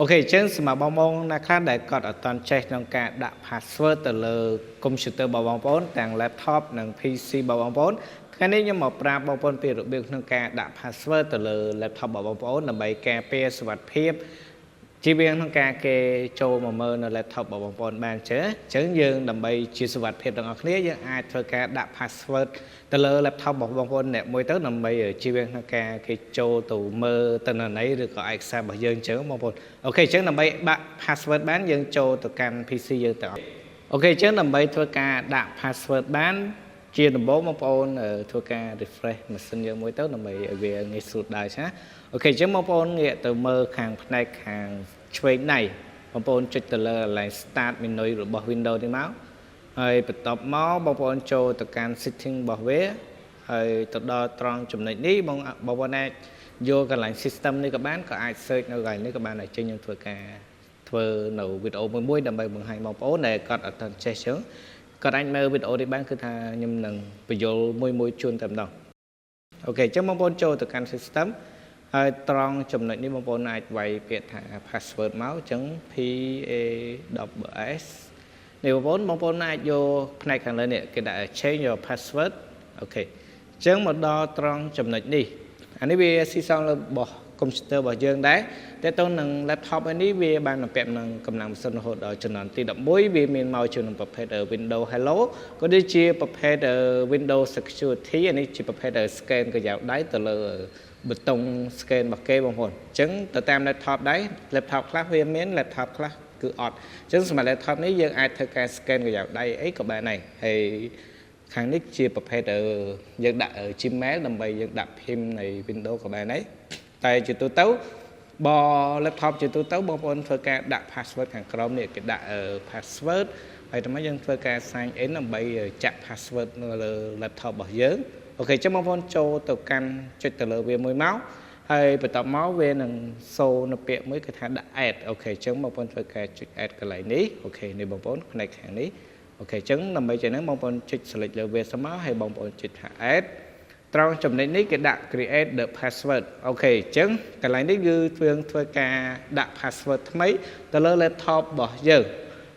OK អញ្ចឹងសម្រាប់បងប្អូនណាខ្លះដែលគាត់អត់ទាន់ចេះក្នុងការដាក់ password ទៅលើ computer របស់បងប្អូនទាំង laptop និង PC របស់បងប្អូនថ្ងៃនេះខ្ញុំមកប្រាប់បងប្អូនពីរបៀបក្នុងការដាក់ password ទៅលើ laptop របស់បងប្អូនដើម្បីការពារសុវត្ថិភាពជៀសវាងក្នុងការគេចូលមកមើលនៅ laptop របស់បងប្អូនបានចេះអញ្ចឹងយើងដើម្បីជាសុវត្ថិភាពទាំងអស់គ្នាយើងអាចធ្វើការដាក់ password ទៅលើ laptop របស់បងប្អូនអ្នកមួយទៅដើម្បីជៀសវាងក្នុងការគេចូលទៅមើលទិន្នន័យឬក៏ឯកសាររបស់យើងអញ្ចឹងបងប្អូន OK អញ្ចឹងដើម្បីដាក់ password បានយើងចូលទៅកាន់ PC យើងទៅ OK អញ្ចឹងដើម្បីធ្វើការដាក់ password បានជាដំបូងបងប្អូនធ្វើការ refresh ម៉ាស៊ីនយើងមួយទៅដើម្បីឲ្យវាងាយស្រួលដើរចា OK អញ្ចឹងបងប្អូនងាកទៅមើលខាងផ្នែកខាងឆ្វេងដៃបងប្អូនចុចទៅលើកន្លែង start menu របស់ Windows នេះមកហើយបន្ទាប់មកបងប្អូនចូលទៅកាន់ setting របស់វាហើយទៅដល់ត្រង់ចំណុចនេះបងបងប្អូនអាចយកកន្លែង system នេះក៏បានក៏អាច search នៅកន្លែងនេះក៏បានដែរចេញយើងធ្វើការធ្វើនៅវីដេអូមួយមួយដើម្បីបង្ហាញបងប្អូនដែលគាត់អត់ទាន់ចេះចឹងគាត់អាចមើលវីដេអូនេះបានគឺថាខ្ញុំនឹងបញ្យល់មួយមួយជូនតែម្ដង OK អញ្ចឹងបងប្អូនចូលទៅកាន់ system ហើយត្រង់ចំណុចនេះបងប្អូនអាចវាយពាក្យថា password មកអញ្ចឹង P A W S នេះបងប្អូនបងប្អូនអាចយកផ្នែកខាងលើនេះគេដាក់ change your password OK អញ្ចឹងមកដល់ត្រង់ចំណុចនេះអានេះវាស៊ីសងលើរបស់កុំព្យូទ័ររបស់យើងដែរតែទៅនឹង laptop ឯនេះវាបានបំពាក់នឹងកម្លាំងម៉ាស៊ីនរហូតដល់ជំនាន់ទី11វាមានមកជានឹងប្រភេទ Windows Hello ក៏ដូចជាប្រភេទ Windows Security អានេះជាប្រភេទ scan ក្រយៅដៃទៅលើប៊ូតុង scan របស់គេបងប្អូនអញ្ចឹងទៅតាម laptop ដែរ laptop ខ្លះវាមាន laptop ខ្លះគឺអត់អញ្ចឹងសម្រាប់ laptop នេះយើងអាចធ្វើការ scan ក្រយៅដៃអីក៏បានដែរហើយខាងនេះជាប្រភេទយើងដាក់ Gmail ដើម្បីយើងដាក់ PIN នៃ Windows ក៏បានដែរតែជាទូទៅ បើ laptop ជាទូទៅបងប្អូនធ្វើការដាក់ password ខាងក្រោមនេះគេដាក់ password ហើយតាមយើងធ្វើការ sign in ដើម្បីចាក់ password នៅលើ laptop របស់យើង OK អញ្ចឹងបងប្អូនចូលទៅកាន់ចុចទៅលើវាមួយមកហើយបន្ទាប់មកវានឹងសូនៅពាក្យមួយគឺថាដាក់ add OK អញ្ចឹងបងប្អូនធ្វើការចុច add កន្លែងនេះ OK នេះបងប្អូនផ្នែកខាងនេះ OK អញ្ចឹងដើម្បីចឹងហ្នឹងបងប្អូនចុច select លើវាសិនមកហើយបងប្អូនចុចថា add ត្រង់ចំណុចនេះគេដាក់ create the password OK អញ្ចឹងកន្លែងនេះគឺធ្វើធ្វើការដាក់ password ថ្មីទៅលើ laptop របស់យើង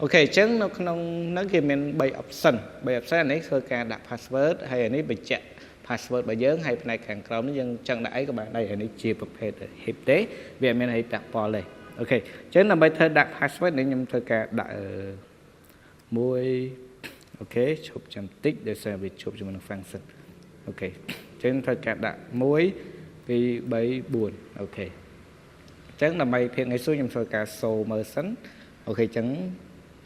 OK អញ្ចឹងនៅក្នុងហ្នឹងគេមាន3 option 3 option អានេះធ្វើការដាក់ password ហើយអានេះបញ្ជាក់ password របស់យើងហើយផ្នែកខាងក្រោមនេះយើងចង់ដាក់អីក៏បានដែរអានេះជាប្រភេទ hint ទេវាអត់មានអីពាក់ព័ន្ធទេ OK អញ្ចឹងដើម្បីធ្វើដាក់ password នេះខ្ញុំធ្វើការដាក់មួយ OK ឈប់ចាំតិចដោយសារវាជប់ជាមួយនឹង function OK អញ្ចឹងធ្វើការដាក់1 2 3 4 OK អញ្ចឹងដើម្បីភាពងាយស្រួលខ្ញុំធ្វើការសូមើលសិន OK អញ្ចឹង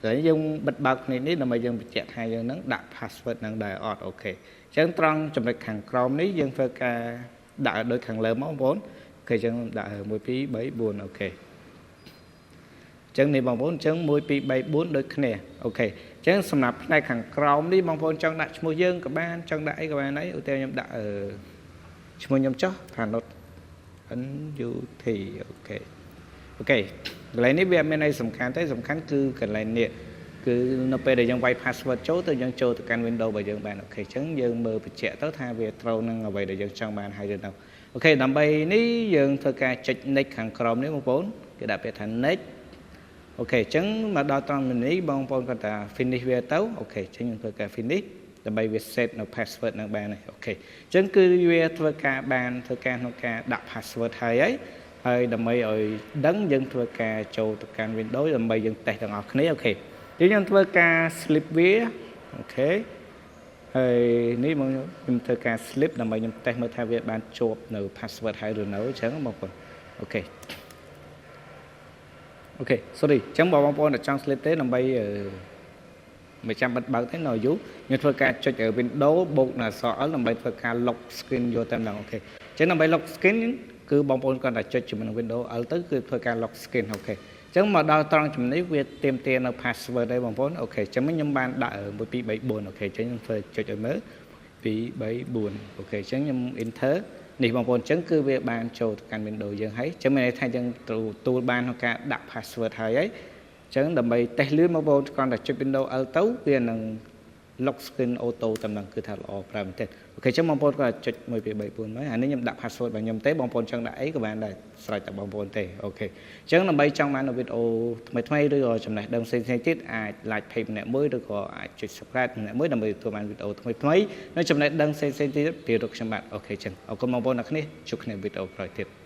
តែយើងបិទបើកគ្នានេះដើម្បីយើងបញ្ជាក់ថាយើងនឹងដាក់ password នឹងដែរអត់ OK អញ្ចឹងត្រង់ចំណុចខាងក្រោមនេះយើងធ្វើការដាក់ឲ្យដូចខាងលើមកបងប្អូន OK អញ្ចឹងដាក់1 2 3 4 OK អញ្ចឹងនេះបងប្អូនអញ្ចឹង1 2 3 4ដូចគ្នា OK អញ្ចឹងសម្រាប់ផ្នែកខាងក្រោមនេះបងប្អូនចង់ដាក់ឈ្មោះយើងក៏បានចង់ដាក់អីក៏បានដែរឧទាហរណ៍ខ្ញុំដាក់អឺឈ្មោះខ្ញុំចុះផានុត N U T OK OK កន្លែងនេះវាអត់មានអីសំខាន់ទេសំខាន់គឺកន្លែងនេះគឺនៅពេលដែលយើងវាយ password ចូលទៅយើងចូលទៅកាន់ Windows របស់យើងបាន OK អញ្ចឹងយើងមើលបញ្ជាក់ទៅថាវាត្រូវនឹងអ្វីដែលយើងចង់បានហើយឬនៅ OK ដើម្បីនេះយើងធ្វើការចុច next ខាងក្រោមនេះបងប្អូនគេដាក់ពាក្យថា next OK អញ្ចឹងមកដល់ត្រង់នេះបងប្អូនគាត់ថា finish វាទៅ OK អញ្ចឹងយើងធ្វើការ finish ដើម្បីវា set នៅ password នឹងបានហើយ OK អញ្ចឹងគឺវាធ្វើការបានធ្វើការក្នុងការដាក់ password ហើយហើយហើយដើម្បីឲ្យដឹងយើងធ្វើការចូលទៅកាន់ Windows ដើម្បីយើងតេស្តទាំងអស់គ្នា OK យើងខ្ញុំធ្វើការ sleep វា OK ហើយនេះមកខ្ញុំធ្វើការ sleep ដើម្បីខ្ញុំតេស្តមើលថាវាបានជាប់នៅ password ហើយឬនៅអញ្ចឹងបងប្អូន OK OK sorry អញ្ចឹងបងប្អូនអត់ចង់ sleep ទេដើម្បីមិនចាំបិទបើកទេនៅយូរខ្ញុំធ្វើការចុច Windows បូកនឹងអក្សរ L ដើម្បីធ្វើការ lock screen យកតែម្ដង OK អញ្ចឹងដើម្បី lock screen គឺបងប្អូនគ្រាន់តែចុចជាមួយនឹង Windows L ទៅគឺធ្វើការ lock screen OK អញ្ចឹងមកដល់ត្រង់ចំណុចនេះវាទាមទារនៅ password ដែរបងប្អូន OK អញ្ចឹងខ្ញុំបានដាក់1 2 3 4 OK អញ្ចឹងខ្ញុំធ្វើចុចឲ្យមើល2 3 4 OK អញ្ចឹងខ្ញុំ enter នេះបងប្អូនអញ្ចឹងគឺវាបានចូលទៅកាន់ Windows យើងហើយអញ្ចឹងមានន័យថាយើងទទួលបានក្នុងការដាក់ password ហើយហើយអញ្ចឹងដើម្បីតេស្តលឿនបងប្អូនគ្រាន់តែចុច Windows L ទៅវានឹង lock screen auto តែម្ដងគឺថាល្អប្រើមែនទែន។ OK អញ្ចឹងបងប្អូនក៏ចុច1 2 3 4មកអានេះខ្ញុំដាក់ password របស់ខ្ញុំទេបងប្អូនចង់ដាក់អីក៏បានដែរស្រេចតែបងប្អូនទេ។ OK អញ្ចឹងដើម្បីចង់បានវីដេអូថ្មីថ្មីឬក៏ចំណេះដឹងផ្សេងៗទៀតអាច like page ម្នាក់មួយឬក៏អាចចុច subscribe ម្នាក់មួយដើម្បីទទួលបានវីដេអូថ្មីថ្មីនិងចំណេះដឹងផ្សេងៗទៀតពីរូបខ្ញុំបាទ។ OK អញ្ចឹងអរគុណបងប្អូនអ្នកគ្នាជួបគ្នាវីដេអូក្រោយទៀត។